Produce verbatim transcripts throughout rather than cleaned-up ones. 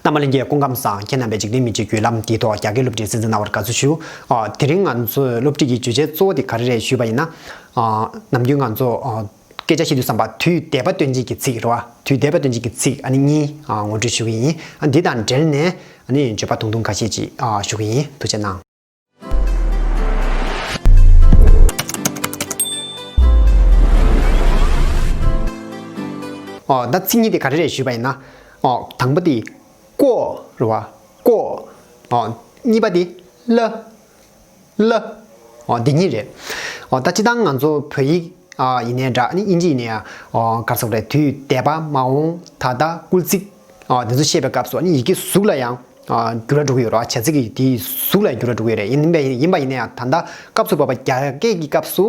རྣམ་པ་ལྷན་རྒྱས་སྐུ་ཁམས་བཟང་། ཁྱེད་རྣམ་པས་འཇིག་རྟེན་མི་ཚེ་བརྒྱུད་ལམ་འདིའི་ཐོག་རྒྱ་སྐད་སློབ་ཁྲིད་གསན་གཟིགས་གནང་བར་དགའ་བསུ་ཞུ། ཨ། དེ་རིང་ང་ཚོའི་སློབ་ཁྲིད་ཀྱི་བརྗོད་བྱའི་གཙོ་བོ་དེ་ག་རེ་རེད་ཞུས་པ་ཡིན་ན། ཨ། ནམ་རྒྱུན་ང་ཚོ་ཨ། སྐད་ཆ་བཤད་དུས་ཙམ་པ་དུས་འདས་པ་སྟོན་བྱེད་ཀྱི་ཚིག་རེད་བ། དུས་འདས་པ་སྟོན་བྱེད་ཀྱི་ཚིག་ཨ་ནི་གཉིས་ཨ། ངོ་སྤྲོད་ཞུ་གི་ཡིན། ཨ། འདི་དང་འབྲེལ་ནས་ཨ་ནི་བརྗོད་པ་ཐུང་ཐུང་ཁ་ཤས་ཅིག་ཨ། ཞུ་གི་ཡིན། ཐུགས་རྗེ་གནང་། ཨོ། ད་ཚིག་གཉིས་དེ་ག་རེ་རེད་ཞུས་པ་ཡིན་ན། ཨོ། དང་པོ་དེ་ཀོ་རེད་བ། ཀོ། ཨོ། གཉིས་པ་དེ་ལ། ལ། ཨོ། འདི་གཉིས་རེད། ཨོ། ད་སྤྱིར་བཏང་ང་ཚོ་བོད་ཡིག་ཨ། ཡིན་ནའི་འདྲ། ཨ་ནི་དབྱིན་ཇི་ཡིན་ནའི་ཨ། ག་རེ་ཟེར་དགོས་རེད། དུས་འདས་པ། མ་འོངས། ད་ལྟ། སྐུལ་ཚིག་ཨ། འདི་ཚོ་བཤད་པའི་སྐབས་སུ་ཨ་ནི་ཡི་གེ་གཟུགས་ལ་ཡང་ཨ། འགྱུར་བ་འགྲོ་གི་ཡོད་རེད་བ། བྱ་ཚིག་གི་དེའི་གཟུགས་ལ་འགྱུར་བ་འགྲོ་གི་ཡོད་རེད། ཡིན་པ་ཡིན་པ་ཡིན་ན་ཡང་ད་ལྟ་སྐབས་སུ་བབ་པ་རྒྱ་སྐད་ཀྱི་སྐབས་སུ་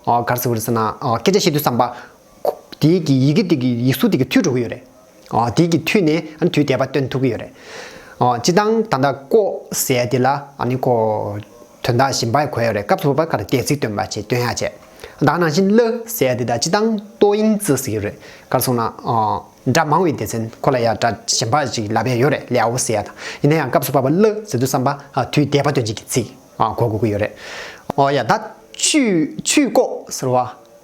ཨ། ག་རེ་ཟེར་དགོས་རེད་ཟེར་ན། ཨ། སྐད་ཆ་བཤད་དུས་ཙམ་པ་དེའི་གི་ཡི་གེ་དེ་གི་ཡིག་གཟུགས་དེ་གི་མཐུད་འགྲོ་གི་ཡོད་རེད། ཨ། དེའི་གི་མཐུད་ནས་ཨ་ནི་དུས་འདས་པ་སྟོན་ཐུབ་ཀྱི་ཡོད་རེད། ཨ། སྤྱིར་བཏང་ད་ལྟ་ཀོ་ཟེར་ཡ་དེ་ལ་ཨ་ནི་ཁོ་དོན་དག་གཞན་པ་གོ་ཡ་རེད། སྐབས་སུ་བབ་པ་ག་རེ་འདས་ཚིག་སྟོན་པ་བྱེད། སྟོན་ཡ་བྱེད། ད་ག་ནང་བཞིན་ལ་ཟེར་ཡ་དེ་ད་སྤྱིར་བཏང་ཏོ་དབྱིན་ཙི་ཟེར་གྱི་རེད། ག་རེ་ཟེར་ན། ཨ། སྒྲ་མང་བའི་སྡེ་ཚན་ཁོ་ལ་ཡ་སྒྲ་གཞན་པ་ཅིག་ལབ་ཡ་ཡོད་རེད། ལའོ་ཟེར་ཡ་དང་། ཡིན་ན་ཡང་སྐབས་སུ་བབ་པ་ལ་ཟེར་དུས་ཙམ་པ་ཨ། དུས་འདས་པ་སྟོན་བྱེད་ཀྱི་ཚིག་ཨ། གོ་དགོས་ཀྱི་ཡོད་རེད། ཨོ་ཡ། ད་ཆུས། ཆུས་ཀོ་ཟེར་བ།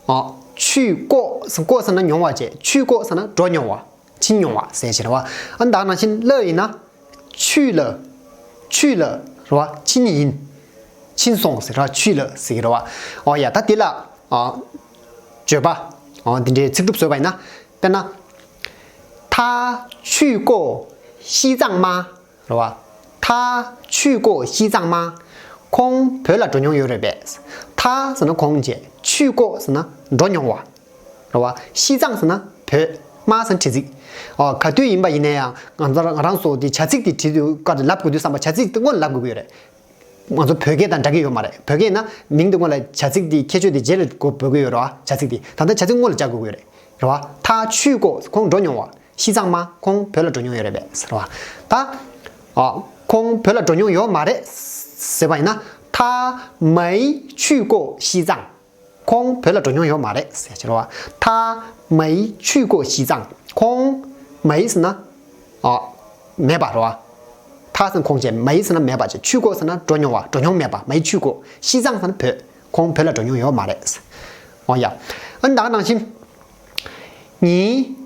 ཨ། ཆུས་ཀོ་ཟེར། ཀོ་ཟེར་ན་མྱོང་བ་བྱས། ཆུས་ཀོ་ཟེར་ན་འགྲོ་མྱོང་བ། ཕྱིན་མྱོང་བ་ཟེར་བྱས་རེད་བ། ཨ། ད་ག་ནང་བཞིན་ལ་ཡིན་ན། ཆུས་ལ། ཆུས་ལ་རེད་བ། ཕྱིན་ཡིན། ཕྱིན་སོང་ཟེར་ར། ཆུས་ལ་ཟེར་གྱི་རེད་བ། ཨོ་ཡ། ད་དེ་ལ་ཨ། བརྗོད་པ་ཨ། འདི་འདྲའི་ཚིག་གྲུབ་བཟོས་པ་ཡིན་ན། དཔེར་ན། 他去过西藏吗། རེད་བ། 他去过西藏吗། ཁོང་བོད་ལ་འགྲོ་མྱོང་ཡོད་རེད་པས། 他ཟེར་ན་ཁོང་བྱས། 去过ཟེར་ན་འགྲོ་མྱོང་བ། རེད་བ། 西藏ཟེར་ན་བོད། 吗ཟེར་ན་དྲི་ཚིག་ཨོ། ག་དུས་ཡིན་པ་ཡིན་ན་ཡང་ང་ཚོ་ང་རང་ཚོ་དེ་བྱ་ཚིག་དེ་བྲིས་དུས་སྐབས་དེ་ལབ་དགོས་དུས་ཙམ་པ་བྱ་ཚིག་དེ་སྔོན་ལ་ལབ་དགོས་ཀྱི་ཡོད་རེད། ང་ཚོ་བོད་སྐད་དང་འདྲ་གི་ཡོད་མ་རེད། བོད་སྐད་ཡིན་ན་མིང་དེ་སྔོན་ལ་བྱ་ཚིག་དེ་ཁྱད་ཆོས་དེ་རྗེས་ལ་འགོད་དགོས་ཀྱི་ཡོད་རེད་བ། བྱ་ཚིག་དེ་ད་ལྟ་བྱ་ཚིག་སྔོན་ལ་སྦྱར་དགོས་ཀྱི་ཡོད་རེད། རེད་བ། 他去过། ཁོང་འགྲོ་མྱོང་བ། 西藏吗། ཁོང་བོད་ལ་འགྲོ་མྱོང་ཡོད་རེད་པས། རེད་བ། ད་ཨ། ཁོང་བོད་ལ་འགྲོ་མྱོང་ཡོད་མ་རེད་ཟེར་བ་ཡིན་ན། 他没去过西藏། ཁོང་བོད་ལ་འགྲོ་མྱོང་ཡོད་མ་རེད་ཟེར་གྱི་རེད་བ། 他没去过西藏། ཁོང་། 没ཟེར་ན་ཨ། མེད་པ་རེད་བ། 他ཟེར་ན་ཁོང་བྱས། 没ཟེར་ན་མེད་པ་བྱས། 去过ཟེར་ན་འགྲོ་མྱོང་བ། འགྲོ་མྱོང་མེད་པ། 没去过། 西藏ཟེར་ན་བོད། ཁོང་བོད་ལ་འགྲོ་མྱོང་ཡོད་མ་རེད། ཨོ་ཡ། ཨ་ནི་ད་ག་ནང་བཞིན། 你།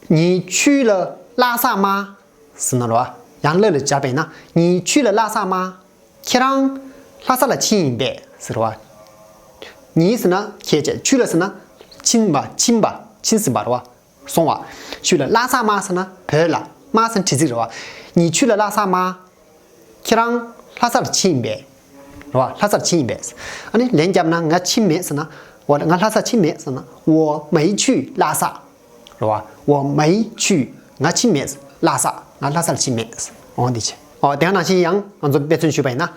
你去了拉萨吗། ཟེར་ན་རེད་བ། ཡང་ལ་ལ་སྦྱར་བས་ན། 你去了拉萨吗། ཁྱེད་རང་ལྷ་ས་ལ་ཕྱིན་ཡིན་པས་ཟེར་བ། 你ཟེར་ན་ཁྱེད་བྱས། 去了ཟེར་ན་ཕྱིན་པ། ཕྱིན་པ། ཕྱིན་ཟིན་པ་རེད་བ། སོང་བ། 去了། 拉萨吗ཟེར་ན་བོད་ལ། 吗ཟེར་ན་དྲི་ཚིག་རེད་བ། 你去了拉萨吗། ཁྱེད་རང་ལྷ་ས་ལ་ཕྱིན་ཡིན་པས། རེད་བ། ལྷ་ས་ལ་ཕྱིན་ཡིན་པས། ཨ་ནི་ལན་བརྒྱབ་ན་ང་ཕྱིན་མེད་ཟེར་ན། འོ། ང་ལྷ་ས་ཕྱིན་མེད་ཟེར་ན། 我没去拉萨། རེད་བ། 我没去། ང་ཕྱིན་མེད། 拉萨། ང་ལྷ་ས་ལ་ཕྱིན་མེད། འོ་འདི་བྱས། འོ་དེ་ག་ནང་བཞིན་ཡང་ང་ཚོ་དཔེ་མཚོན་ཞུས་པ་ཡིན་ན།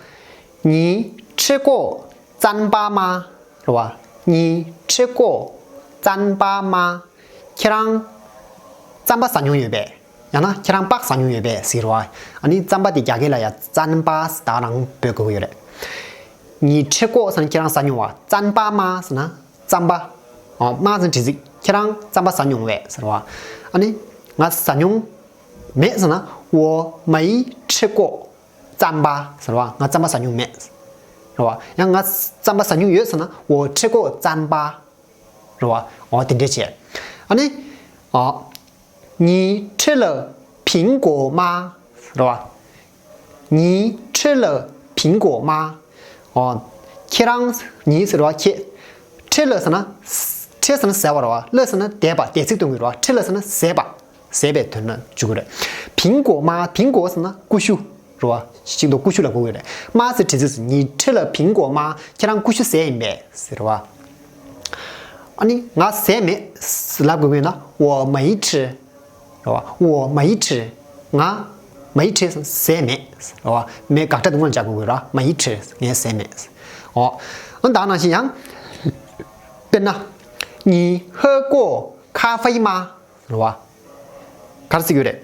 你吃过糌粑吗། རེད་བ། 你吃过糌粑吗། ཁྱེད་རང་རྩམ་པ་ཟ་མྱོང་ཡོད་པས། ཡང་ན་ཁྱེད་རང་སྤགས་ཟ་མྱོང་ཡོད་པས་ཟེར་བ། ཨ་ནི་རྩམ་པ་དེ་རྒྱ་སྐད་ལ་ཡང་ཙན་པ་ཟེར་ད་རང་འབོད་དགོས་ཀྱི་ཡོད་རེད། 你吃过ཟེར་ན་ཁྱེད་རང་ཟ་མྱོང་བ། 糌粑吗ཟེར་ན་རྩམ་པ། ཨོ། 吗ཟེར་ན་དྲི་ཚིག་ཁྱེད་རང་རྩམ་པ་ཟ་མྱོང་བས་ཟེར་བ། ཨ་ནི་ང་ཟ་མྱོང་མེད་ཟེར་ན། 我没吃过糌粑 ཟེར་བ། ང་རྩམ་པ་ཟ་མྱོང་མེད་ཟེར་བ། ཡང་ང་རྩམ་པ་ཟ་མྱོང་ཡོད་ཟེར་ན། 我吃过糌粑རེད་བ། འོ་དེ་འདྲས་བྱས། ཨ་ནི། ཨ། 你吃了苹果吗རེད་བ། 你吃了苹果吗འོ། ཁྱེད་རང་། 你ཟེར་བ་ཁྱེད། 吃了ཟེར་ན། 吃ཟེར་ན་ཟས་པ་རེད་བ། 了ཟེར་ན་འདས་པ། འདས་ཚིག་སྟོན་གྱི་རེད་བ། 吃了ཟེར་ན་ཟས་པ། ཟས་པའི་དོན་ལ་འཇུག་གི་རེད། 苹果吗苹果ཟེར་ན་ཀུ་ཤུ། རེད་བ། ཤིང་ཏོག་ཀུ་ཤུ་ལ་གོ་གི་རེད། 吗ཟེར་དྲི་ཚིག་ཟེར། 你吃了苹果吗ཁྱེད་རང་ཀུ་ཤུ་ཟས་ཡིན་པས་ཟེར་བ། ཨ་ནི་ང་ཟས་མེད་ཟེར་ལབ་དགོས་ཀྱི་ཡོད་ན། 我没吃རེད་བ། 我没吃ང་没吃ཟས་མེད་རེད་བ། མེད་དགག་སྒྲ་དེ་སྔོན་ལ་སྦྱར་དགོས་ཀྱི་རེད་བ། 没吃ངས་ཟས་མེད། འོ། ཨ་ནི་ད་ག་ནང་བཞིན་ཡང་། དཔེར་ན། 你喝过咖啡吗རེད་བ། ག་རེ་ཟེར་གྱི་ཡོད་རེད།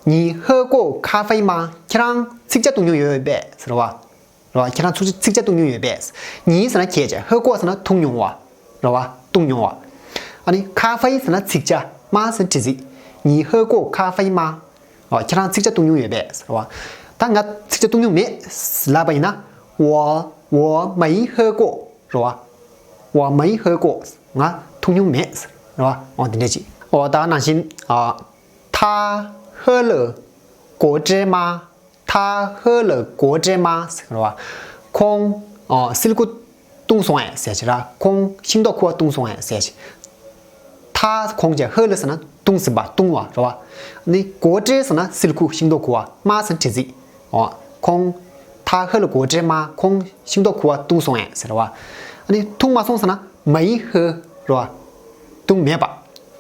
你喝过咖啡吗ཁྱེད་རང་ཚིག་ཇ་བཏུང་མྱོང་ཡོད་པས་ཟེར་བ། རེད་བ། ཁྱེད་རང་ཚིག་ཇ་བཏུང་མྱོང་ཡོད་པས། 你ཟེར་ན་ཁྱེད་བྱས། 喝过ཟེར་ན་འཐུང་མྱོང་བ། རེད་བ། བཏུང་མྱོང་བ། ཨ་ནི་咖啡ཟེར་ན་ཚིག་ཇ། 吗ཟེར་ན་དྲི་ཚིག 你喝过咖啡吗 ཨོ། ཁྱེད་རང་ཚིག་ཇ་བཏུང་མྱོང་ཡོད་པས་ཟེར་བ། ད་ང་ཚིག་ཇ་བཏུང་མྱོང་མེད་ལབ་པ་ཡིན་ན། 我我没喝过 རེད་བ། 我没喝过 ང་འཐུང་མྱོང་མེད་ཟེར་བ། ཨོ། དེ་འདྲ་ཅིག་ཨོ། ད་ནང་བཞིན། ཨ། 他喝了果汁吗། 他喝了果汁吗 ཟེར་བ། ཁོང་། ཨོ། སིལ་ཁུ་བཏུང་སོང་ངས་ཟེར་བྱས་ར། ཁོང་ཤིང་ཏོག་ཁུ་བ་བཏུང་སོང་ངས་ཟེར་བྱས། 他 ཁོང་བྱས། 喝了 ཟེར་ན་བཏུང་ཟིན་པ། བཏུང་བ་རེད་བ། ནི་果汁 ཟེར་ན་སིལ་ཁུ་ཤིང་ཏོག་ཁུ་བ། 吗 ཟེར་ན་དྲི་ཚིག་ཨོ། ཁོང་། 他喝了果汁吗 ཁོང་ཤིང་ཏོག་ཁུ་བ་བཏུང་སོང་ངས་ཟེར་བ། ཨ་ནི་འཐུང་མ་སོང་ཟེར་ན་没喝 རེད་བ། བཏུང་མེད་པ།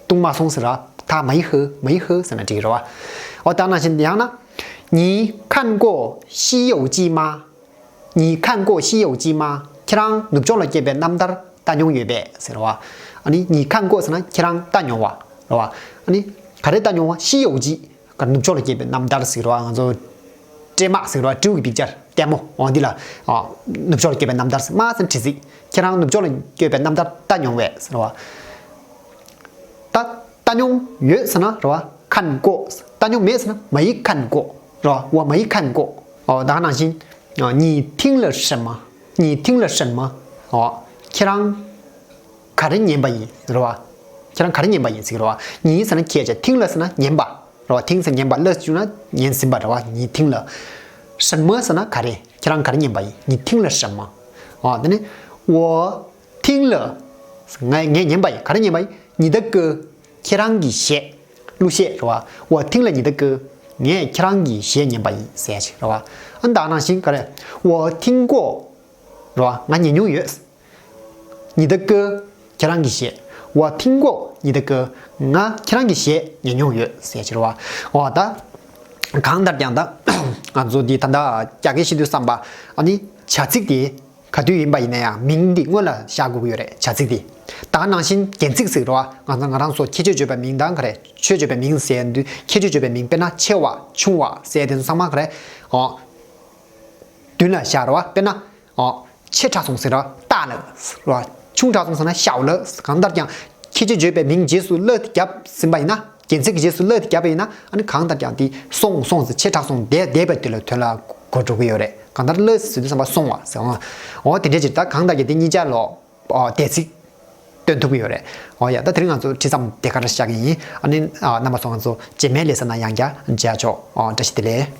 བཏུང་མ་སོང་ཟེར་བ། 他没喝没喝 ཟེར་ན་འགྲིག་རེད་བ། ཨོ། ད་ནང་བཞིན་ཡང་ན། 你看过《西游记》吗། 你看过《西游记》吗། ཁྱེད་རང་ནུབ་ཕྱོགས་ལ་སྐྱེས་པའི་རྣམ་ཐར་ལྟ་མྱོང་ཡོད་པས་ཟེར་བ། ཨ་ནི་你看过 ཟེར་ན་ཁྱེད་རང་ལྟ་མྱོང་བ་རེད་བ། ཨ་ནི་ག་རེ་ལྟ་མྱོང་བ། 西游记 ག་ནུབ་ཕྱོགས་ལ་སྐྱེས་པའི་རྣམ་ཐར་ཟེར་བ། ང་ཚོ་སྲན་མ་ཟེར་བ། སྤྲེའུ་གི་པིག་ཅར་ལྟད་མོ། འོ་འདི་ལ། ཨ། ནུབ་ཕྱོགས་ལ་སྐྱེས་པའི་རྣམ་ཐར་ཟེར། 吗 ཟེར་ན་དྲི་ཚིག་ཁྱེད་རང་ནུབ་ཕྱོགས་ལ་སྐྱེས་པའི་རྣམ་ཐར་ལྟ་མྱོང་བས་ཟེར་བ། ད་ལྟ་མྱོང་ཡོད་ཟེར་ན་རེད་བ། 看过། ལྟ་མྱོང་མེད་ཟེར་ན་没看过 རེད་བ། 我没看过 ཨོ། ད་ག་ནང་བཞིན། 你听了什么། 你听了什么 ཨོ། ཁྱེད་རང་ག་རེ་ཉན་པ་ཡིན་རེད་བ། ཁྱེད་རང་ག་རེ་ཉན་པ་ཡིན་ཟེར་གྱི་རེད་བ། 你 ཟེར་ན་ཁྱེད་ཅེས། 听了 ཟེར་ན་ཉན་པ་རེད་བ། 听 ཟེར་ཉན་པ། 了 ཟེར་ན་ཉན་ཟིན་པ་རེད་བ། 你听了什么 ཟེར་ན་ག་རེ། ཁྱེད་རང་ག་རེ་ཉན་པ་ཡིན། 你听了什么 ཨོ། དེ་ནས། 我 听了། ང་ངས་ཉན་པ་ཡིན། ག་རེ་ཉན་པ་ཡིན། 你的歌། ཁྱེད་རང་གི་གཞས། གླུ་གཞས་རེད་བ། 我听了你的歌། ངས་ཁྱེད་རང་གི་གཞས་ཉན་པ་ཡིན་ཟེར་ཡ་ཞིག་རེད་བ། ཨ། ད་ག་ནང་བཞིན་ག་རེ། 我听过། རེད་བ། ང་ཉན་མྱོང་ཡོད། 你的歌། ཁྱེད་རང་གི་གཞས། 我听过你的歌། ང་ཁྱེད་རང་གི་གཞས་ཉན་མྱོང་ཡོད་ཟེར་ཡ་ཞིག་རེད་བ། འོ། ད་གང་ལྟར་ཀྱང་ད་ང་ཚོ་འདི་ད་ལྟ་རྒྱ་སྐད་ཤེས་དུས་བསམ་པ། ཨ་ནི་བྱ་ཚིག་དེ། ག་དུས་ཡིན་པ་ཡིན་ན་ཡང་མིང་འདི་སྔོན་ལ་བཞག་དགོས་ཀྱི་ཡོད་རེད། བྱ་ཚིག་འདི། ད་ག་ནང་བཞིན་རྒྱན་ཚིག་ཟེར་གྱི་རེད་བ། ང་ཚོ་ང་རང་ཚོ་ཁྱད་ཆོས་བརྗོད་པའི་མིང་དང་ག་རེ། ཆོས་བརྗོད་པའི་མིང་ཟེར་དུས་ཁྱད་ཆོས་བརྗོད་པའི་མིང་དཔེར་ན་ཆེ་བ་ཆུང་བ་ཟེར་དེ་ཚོ་ཚང་མ་ག་རེ། ཨོ། མདུན་ལ་བཞག་རེད་བ། དཔེར་ན། ཨོ། ཆེ་དྲགས་སོང་ཟེར་ར། 大了 ཟེར་བ། ཆུང་དྲགས་སོང་ཟེར་ན་小了། གང་ལྟར་ཀྱང་ཁྱད་ཆོས་བརྗོད་པའི་མིང་རྗེས་སུ་了་དེ་བརྒྱབ་ཟིན་པ་ཡིན་ན། རྒྱན་ཚིག་གི་རྗེས་སུ་了་དེ་བརྒྱབ་པ་ཡིན་ན། ཨ་ནི་གང་ལྟར་ཀྱང་དེ་སོང་སོང་ཟེར། ཆེ་དྲགས་སོང་། འདས་འདས་པའི་དུས་ལ་དོན་ལ་གོ་འགྲོ་གི་ཡོད་རེད། གང་ལྟར་了་ཟེར་དུས་ཙམ་པ་སོང་བ་ཟེར་བ། འོ། དེ་འདྲ་ཅིག་ད་གང་ལྟར་ཀྱང་དེ་གཉིས་ཆ་ལོ། ཨོ། འདས་ཚིག་སྟོན་ཐུབ་ཀྱི་ཡོད་རེད། ཨོ་ཡ། ད་དེ་རིང་ང་ཚོ་དྲི་ཙམ་དེ་གར་བཞག་གི་ཡིན། ཨ་ནི། ཨ། རྣམ་པ་ཚོ་ང་ཚོ་རྗེས་མའི་ལེ་ཚན་ནང་ཡང་བསྐྱར་མཇལ་ཆོག་ཨོ། བཀྲ་ཤིས་བདེ་ལེགས།